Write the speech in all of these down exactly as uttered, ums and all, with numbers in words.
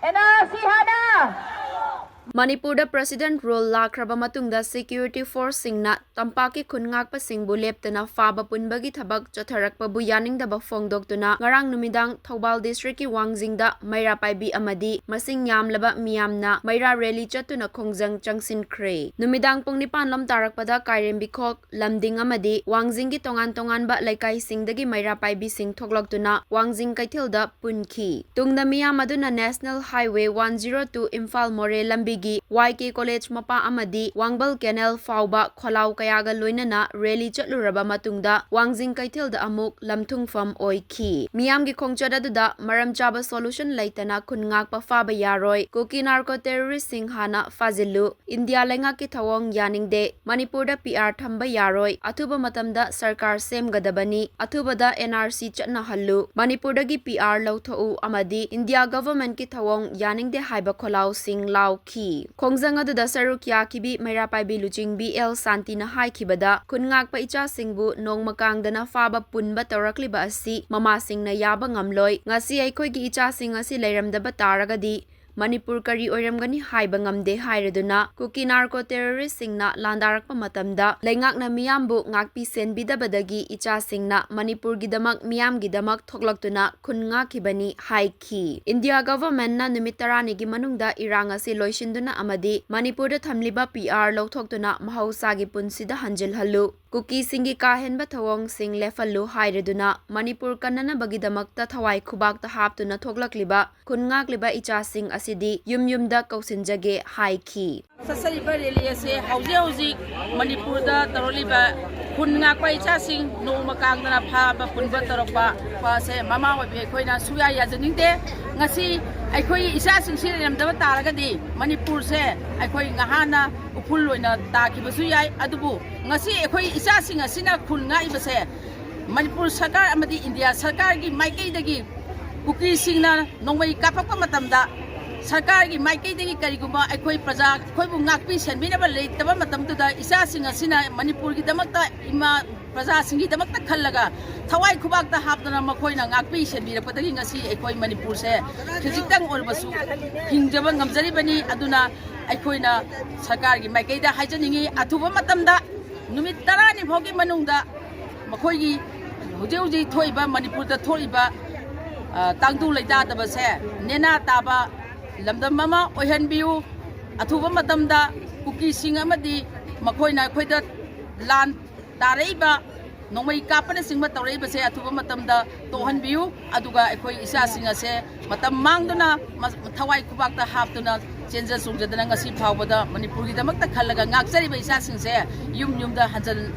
And R C ꯍꯥꯟꯅ! ꯃꯅꯤꯄꯨꯔꯗ President Rule ꯂꯥꯛꯈ꯭ꯔꯕ ꯃꯇꯨꯡꯗ security forceꯁꯤꯡꯅ ꯇꯝꯄꯥꯛꯀꯤ ꯈꯨꯟ ꯉꯥꯛꯄꯁꯤꯡꯕꯨ ꯂꯦꯞꯇꯅ ꯐꯥꯕ ꯄꯨꯟꯕꯒꯤ ꯊꯕꯛ ꯆꯠꯊꯔꯛꯄꯕꯨ ꯌꯥꯅꯤꯡꯗꯕ ꯐꯣꯡꯗꯣꯛꯇꯨꯅ ꯉꯔꯥꯡ ꯅꯨꯃꯤꯗꯥꯡ ꯊꯧꯕꯥꯜ districtꯀꯤ ꯋꯥꯡꯖꯤꯡꯗ ꯃꯩꯔꯥ ꯄꯥꯏꯕꯤ ꯑꯃꯗꯤ ꯃꯁꯤꯡ ꯌꯥꯝꯂꯕ ꯃꯤꯌꯥꯝꯅ ꯃꯩꯔꯥ rally ꯆꯠꯇꯨꯅ ꯈꯣꯡꯖꯪ ꯆꯪꯁꯤꯟꯈ꯭ꯔꯦ꯫ ꯅꯨꯃꯤꯗꯥꯡ ꯄꯨꯡ ꯅꯤꯄꯥꯟ ꯂꯣꯝ ꯇꯥꯔꯛꯄꯗ ꯀꯥꯏꯔꯦꯝꯕꯤꯈꯣꯛ, ꯂꯝꯗꯤꯡ ꯑꯃꯗꯤ ꯋꯥꯡꯖꯤꯡꯒꯤ ꯇꯣꯉꯥꯟ ꯇꯣꯉꯥꯟꯕ ꯂꯩꯀꯥꯏꯁꯤꯡꯗꯒꯤ ꯃꯩꯔꯥ ꯄꯥꯏꯕꯤꯁꯤꯡ ꯊꯣꯛꯂꯛꯇꯨꯅ ꯋꯥꯡꯖꯤꯡ ꯀꯩꯊꯦꯜꯗ ꯄꯨꯟꯈꯤ꯫ ꯇꯨꯡꯗ ꯃꯤꯌꯥꯝ ꯑꯗꯨꯅ National Highway one zero two Imphal ꯃꯣꯔꯦ ꯂꯝꯕꯤꯒꯤ ꯋꯥꯏ ꯀꯦ ꯀꯣꯂꯦꯖ ꯃꯄꯥ ꯑꯃꯗꯤ ꯋꯥꯡꯕꯜ ꯀꯦꯅꯦꯜ ꯐꯥꯎꯕ ꯈꯣꯜꯂꯥꯎ ꯀꯌꯥꯒ ꯂꯣꯏꯅꯅ rally ꯆꯠꯂꯨꯔꯕ ꯃꯇꯨꯡꯗ ꯋꯥꯡꯖꯤꯡ ꯀꯩꯊꯦꯜꯗ ꯑꯃꯨꯛ ꯂꯝꯊꯨꯡꯐꯝ ꯑꯣꯏꯈꯤ꯫ ꯃꯤꯌꯥꯝꯒꯤ ꯈꯣꯡꯆꯠ ꯑꯗꯨꯗ ꯃꯔꯝ ꯆꯥꯕ solution ꯂꯩꯇꯅ ꯈꯨꯟ ꯉꯥꯛꯄ ꯐꯥꯕ ꯌꯥꯔꯣꯏ, ꯀꯨꯀꯤ narco terroristꯁꯤꯡ ꯍꯥꯟꯅ ꯐꯥꯖꯤꯜꯂꯨ, ꯏꯟꯗꯤꯌꯥ ꯂꯩꯉꯥꯛꯀꯤ ꯊꯧꯑꯣꯡ ꯌꯥꯅꯤꯡꯗꯦ, ꯃꯅꯤꯄꯨꯔꯗ ꯄꯤ ꯑꯥꯔ ꯊꯝꯕ ꯌꯥꯔꯣꯏ, ꯑꯊꯨꯕ ꯃꯇꯝꯗ ꯁꯔꯀꯥꯔ ꯁꯦꯝꯒꯗꯕꯅꯤ, ꯑꯊꯨꯕꯗ ꯑꯦꯟ ꯑꯥꯔ ꯁꯤ ꯆꯠꯅꯍꯜꯂꯨ, ꯃꯅꯤꯄꯨꯔꯗꯒꯤ ꯄꯤ ꯑꯥꯔ ꯂꯧꯊꯣꯛꯎ ꯑꯃꯗꯤ ꯏꯟꯗꯤꯌꯥ governmentꯀꯤ ꯊꯧꯑꯣꯡ ꯌꯥꯅꯤꯡꯗꯦ ꯍꯥꯏꯕ ꯈꯣꯜꯂꯥꯎꯁꯤꯡ ꯂꯥꯎꯈꯤ꯫ ꯈꯣꯡꯖꯪ ꯑꯗꯨꯗ ꯁꯔꯨꯛ ꯌꯥꯈꯤꯕꯤ ꯃꯩꯔꯥ ꯄꯥꯏꯕꯤ ꯂꯨꯆꯤꯡꯕꯤ ꯑꯦꯜ ꯁꯥꯟꯇꯤꯅ ꯍꯥꯏꯈꯤꯕꯗ, ꯈꯨꯟ ꯉꯥꯛꯄ ꯏꯆꯥꯁꯤꯡꯕꯨ ꯅꯣꯡꯃ ꯀꯥꯡꯗꯅ ꯐꯥꯕ ꯄꯨꯟꯕ ꯇꯧꯔꯛꯂꯤꯕ ꯑꯁꯤ ꯃꯃꯥꯁꯤꯡꯅ ꯌꯥꯕ ꯉꯝꯂꯣꯏ꯫ ꯉꯁꯤ ꯑꯩꯈꯣꯏꯒꯤ ꯏꯆꯥꯁꯤꯡ ꯑꯁꯤ ꯂꯩꯔꯝꯗꯕ ꯇꯥꯔꯒꯗꯤ ꯃꯅꯤꯄꯨꯔ ꯀꯔꯤ ꯑꯣꯏꯔꯝꯒꯅꯤ ꯍꯥꯏꯕ ꯉꯝꯗꯦ ꯍꯥꯏꯔꯗꯨꯅ, ꯀꯨꯀꯤ narco terroristꯁꯤꯡꯅ ꯂꯥꯟꯗꯥꯔꯛꯄ ꯃꯇꯝꯗ ꯂꯩꯉꯥꯛꯅ ꯃꯤꯌꯥꯝꯕꯨ ꯉꯥꯛꯄꯤ ꯁꯦꯟꯕꯤꯗꯕꯗꯒꯤ ꯏꯆꯥꯁꯤꯡꯅ ꯃꯅꯤꯄꯨꯔꯒꯤꯗꯃꯛ, ꯃꯤꯌꯥꯝꯒꯤꯗꯃꯛ ꯊꯣꯛꯂꯛꯇꯨꯅ ꯈꯨꯟ ꯉꯥꯛꯈꯤꯕꯅꯤ ꯍꯥꯏꯈꯤ꯫ ꯏꯟꯗꯤꯌꯥ governmentꯅ ꯅꯨꯃꯤꯠ ꯇꯔꯥꯅꯤꯒꯤ ꯃꯅꯨꯡꯗ ꯏꯔꯥꯡ ꯑꯁꯤ ꯂꯣꯏꯁꯤꯟꯗꯨꯅ ꯑꯃꯗꯤ ꯃꯅꯤꯄꯨꯔꯗ ꯊꯝꯂꯤꯕ ꯄꯤ ꯑꯥꯔ ꯂꯧꯊꯣꯛꯇꯨꯅ ꯃꯍꯧꯁꯥꯒꯤ ꯄꯨꯟꯁꯤꯗ ꯍꯟꯖꯤꯜꯍꯜꯂꯨ, ꯀꯨꯀꯤꯁꯤꯡꯒꯤ ꯀꯥ ꯍꯦꯟꯕ ꯊꯧꯑꯣꯡꯁꯤꯡ ꯂꯦꯞꯍꯜꯂꯨ ꯍꯥꯏꯔꯗꯨꯅ ꯃꯅꯤꯄꯨꯔ ꯀꯟꯅꯅꯕꯒꯤꯗꯃꯛꯇ ꯊꯋꯥꯏ ꯈꯨꯕꯥꯛꯇ ꯍꯥꯞꯇꯨꯅ ꯊꯣꯛꯂꯛꯂꯤꯕ ꯈꯨꯟ ꯉꯥꯛꯂꯤꯕ ꯏꯆꯥꯁꯤꯡ ꯑꯁꯤꯗꯤ ꯌꯨꯝ ꯌꯨꯝꯗ ꯀꯧꯁꯤꯟꯖꯒꯦ ꯍꯥꯏꯈꯤ꯫ ꯆꯠꯆꯔꯤꯕ rally ꯑꯁꯦ ꯍꯧꯖꯤꯛ ꯍꯧꯖꯤꯛ ꯃꯅꯤꯄꯨꯔꯗ ꯇꯧꯔꯛꯂꯤꯕ ꯈꯨꯟ ꯉꯥꯛꯄ ꯏꯆꯥꯁꯤꯡ ꯅꯣꯡꯃ ꯀꯥꯡꯗꯅ ꯐꯥꯕ ꯄꯨꯟꯕ ꯇꯧꯔꯛꯄ ꯑꯁꯦ ꯃꯃꯥ ꯑꯣꯏꯕꯤ ꯑꯩꯈꯣꯏꯅ ꯁꯨꯌꯥ ꯌꯥꯖꯅꯤꯡꯗꯦ꯫ ꯉꯁꯤ ꯑꯩꯈꯣꯏ ꯏꯆꯥꯁꯤꯡꯁꯤ ꯂꯩꯔꯝꯗꯕ ꯇꯥꯔꯒꯗꯤ ꯃꯅꯤꯄꯨꯔꯁꯦ ꯑꯩꯈꯣꯏ ꯉꯍꯥꯟꯅ ꯎꯐꯨꯜ ꯑꯣꯏꯅ ꯇꯥꯈꯤꯕꯁꯨ ꯌꯥꯏ꯫ ꯑꯗꯨꯕꯨ ꯉꯁꯤ ꯑꯩꯈꯣꯏ ꯏꯆꯥꯁꯤꯡ ꯑꯁꯤꯅ ꯈꯨꯟ ꯉꯥꯛꯏꯕꯁꯦ ꯃꯅꯤꯄꯨꯔ ꯁꯔꯀꯥꯔ ꯑꯃꯗꯤ ꯏꯟꯗꯤꯌꯥ ꯁꯔꯀꯥꯔꯒꯤ ꯃꯥꯏꯀꯩꯗꯒꯤ ꯀꯨꯀꯤꯁꯤꯡꯅ ꯅꯣꯡꯃꯩ ꯀꯥꯞꯄꯛꯄ ꯃꯇꯝꯗ ꯁꯔꯀꯥꯔꯒꯤ ꯃꯥꯏꯀꯩꯗꯒꯤ ꯀꯔꯤꯒꯨꯝꯕ ꯑꯩꯈꯣꯏ ꯄ꯭ꯔꯖꯥ ꯑꯩꯈꯣꯏꯕꯨ ꯉꯥꯛꯄꯤ ꯁꯦꯟꯕꯤꯅꯕ ꯂꯩꯇꯕ ꯃꯇꯝꯗꯨꯗ, ꯏꯆꯥꯁꯤꯡ ꯑꯁꯤꯅ ꯃꯅꯤꯄꯨꯔꯒꯤꯗꯃꯛꯇ, ꯏꯃꯥ ꯄ꯭ꯔꯖꯥꯁꯤꯡꯒꯤꯗꯃꯛꯇ ꯈꯜꯂꯒ ꯊꯋꯥꯏ ꯈꯨꯕꯥꯛꯇ ꯍꯥꯞꯇꯨꯅ ꯃꯈꯣꯏꯅ ꯉꯥꯛꯄꯤ ꯁꯦꯟꯕꯤꯔꯛꯄꯗꯒꯤ ꯉꯁꯤ ꯑꯩꯈꯣꯏ ꯃꯅꯤꯄꯨꯔꯁꯦ ꯈꯖꯤꯛꯇꯪ ꯑꯣꯏꯔꯕꯁꯨ ꯍꯤꯡꯖꯕ ꯉꯝꯖꯔꯤꯕꯅꯤ꯫ ꯑꯗꯨꯅ ꯑꯩꯈꯣꯏꯅ ꯁꯔꯀꯥꯔꯒꯤ ꯃꯥꯏꯀꯩꯗ ꯍꯥꯏꯖꯅꯤꯡꯉꯤ, ꯑꯊꯨꯕ ꯃꯇꯝꯗ ꯅꯨꯃꯤꯠ ꯇꯔꯥꯅꯤ ꯐꯥꯎꯒꯤ ꯃꯅꯨꯡꯗ ꯃꯈꯣꯏꯒꯤ ꯍꯧꯖꯤꯛ ꯍꯧꯖꯤꯛ ꯊꯣꯛꯏꯕ, ꯃꯅꯤꯄꯨꯔꯗ ꯊꯣꯛꯏꯕ, ꯑ, ꯇꯥꯡꯗꯨ ꯂꯩꯇꯥꯗꯕꯁꯦ ꯅꯦꯅꯥ ꯇꯥꯕ, ꯂꯝꯗꯝ ꯑꯃ ꯑꯣꯏꯍꯟꯕꯤꯌꯨ꯫ ꯑꯊꯨꯕ ꯃꯇꯝꯗ ꯀꯨꯀꯤꯁꯤꯡ ꯑꯃꯗꯤ ꯃꯈꯣꯏꯅ ꯑꯩꯈꯣꯏꯗ ꯂꯥꯟ ꯇꯥꯔꯛꯏꯕ, ꯅꯣꯡꯃꯩ ꯀꯥꯞꯄꯅꯆꯤꯡꯕ ꯇꯧꯔꯛꯏꯕꯁꯦ ꯑꯊꯨꯕ ꯃꯇꯝꯗ ꯇꯣꯛꯍꯟꯕꯤꯌꯨ꯫ ꯑꯗꯨꯒ ꯑꯩꯈꯣꯏ ꯏꯆꯥꯁꯤꯡ ꯑꯁꯦ ꯃꯇꯝ ꯃꯥꯡꯗꯨꯅ, ꯃ-, ꯊꯋꯥꯏ ꯈꯨꯕꯥꯛꯇ ꯍꯥꯞꯇꯨꯅ ꯆꯦꯟꯖ ꯆꯣꯡꯖꯗꯅ ꯉꯁꯤ ꯐꯥꯎꯕꯗ ꯃꯅꯤꯄꯨꯔꯒꯤꯗꯃꯛꯇ ꯈꯜꯂꯒ ꯉꯥꯛꯆꯔꯤꯕ ꯏꯆꯥꯁꯤꯡꯁꯦ ꯌꯨꯝ ꯌꯨꯝꯗ ꯍꯟꯖꯜ-,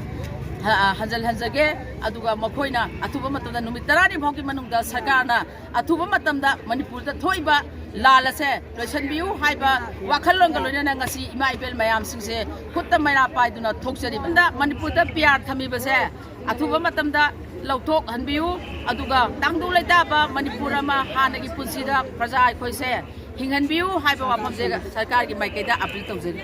ꯍ-, ꯍꯟꯖꯜꯍꯟꯖꯒꯦ꯫ ꯑꯗꯨꯒ ꯃꯈꯣꯏꯅ ꯑꯊꯨꯕ ꯃꯇꯝꯗ, ꯅꯨꯃꯤꯠ ꯇꯔꯥꯅꯤ ꯐꯥꯎꯒꯤ ꯃꯅꯨꯡꯗ ꯁꯔꯀꯥꯔꯅ ꯑꯊꯨꯕ ꯃꯇꯝꯗ ꯃꯅꯤꯄꯨꯔꯗ ꯊꯣꯛꯏꯕ ꯂꯥꯜ ꯑꯁꯦ ꯂꯣꯏꯁꯤꯟꯕꯤꯌꯨ ꯍꯥꯏꯕ ꯋꯥꯈꯜꯂꯣꯟꯒ ꯂꯣꯏꯅꯅ ꯉꯁꯤ ꯏꯃꯥ ꯏꯕꯦꯜ ꯃꯌꯥꯝꯁꯤꯡꯁꯦ ꯈꯨꯠꯇ ꯃꯩꯔꯥ ꯄꯥꯏꯗꯨꯅ ꯊꯣꯛꯆꯔꯤꯕ꯫ ꯃꯅꯤꯄꯨꯔꯗ ꯄꯤꯌꯥꯔ ꯊꯝꯃꯤꯕꯁꯦ ꯑꯊꯨꯕ ꯃꯇꯝꯗ ꯂꯧꯊꯣꯛꯍꯟꯕꯤꯌꯨ꯫ ꯑꯗꯨꯒ ꯇꯥꯡꯗꯨ ꯂꯩꯇꯥꯕ ꯃꯅꯤꯄꯨꯔ ꯑꯃ ꯍꯥꯟꯅꯒꯤ ꯄꯨꯟꯁꯤꯗ ꯄ꯭ꯔꯖꯥ ꯑꯩꯈꯣꯏꯁꯦ ꯍꯤꯡꯍꯟꯕꯤꯌꯨ ꯍꯥꯏꯕ ꯋꯥꯐꯝꯁꯦ ꯁꯔꯀꯥꯔꯒꯤ ꯃꯥꯏꯀꯩꯗ ꯑꯄꯤꯜ ꯇꯧꯖꯔꯤ꯫